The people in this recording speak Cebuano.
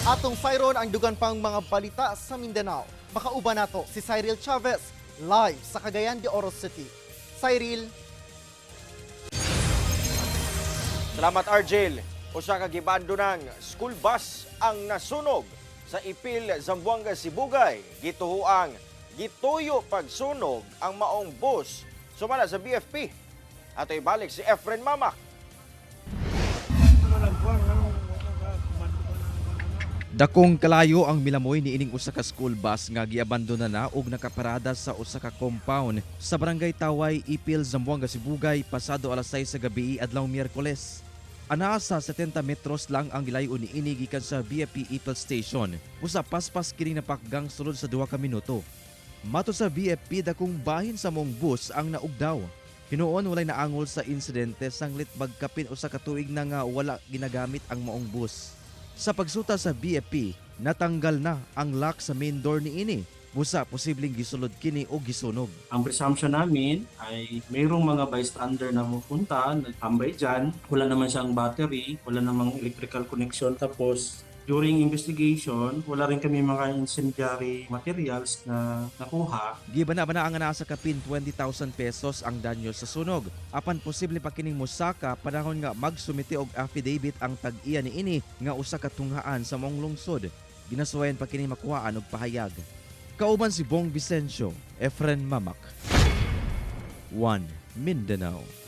Atong sayron ang dugan pang mga balita sa Mindanao. Makauban nato si Cyril Chavez live sa Cagayan de Oro City. Cyril. Salamat, Argel. Usa ka gibando ng school bus ang nasunog sa Ipil, Zamboanga, Sibugay. Gituhuang gituyo pagsunog ang maong bus sumala sa BFP. Ato ibalik si Efren Mamak. Dakong kalayo ang milamoy ni ining usa ka school bus nga giabandona na og nakaparada sa usa ka compound sa Barangay Taway, Ipil, Zamboanga, Sibugay pasado alas 6 sa gabi adlaw Miyerkules. Anaa sa 70 metros lang ang gilayo niini gikan sa BFP Ipil Station. Usa paspas kini napakgang sulod sa 2 ka minuto. Matod sa BFP, dakong bahin sa maong bus ang naugdaw. Hinuon walay naangol sa insidente sanglit magkapin usa ka tuig na nga wala ginagamit ang maong bus. Sa pagsuta sa BFP, natanggal na ang lock sa main door niini. Busa posibleng gisulod kini o gisunog. Ang presumption namin ay mayroong mga bystander na pupunta, nagtambay dyan, wala naman siyang battery, wala namang electrical connection. Tapos during investigation, wala rin kami mga incendiary materials na nakuha. Gibana-bana ang nasa kapin 20,000 pesos ang danyo sa sunog. Apan posible pa kining mosaka panahon nga magsumite og affidavit ang tag-iya niini nga usa ka tunghaan sa maong lungsod. Ginasuwayan pa kini makuhaan og pahayag. Kauban si Bong Vicencio, Efren Mamak. 1 Mindanao.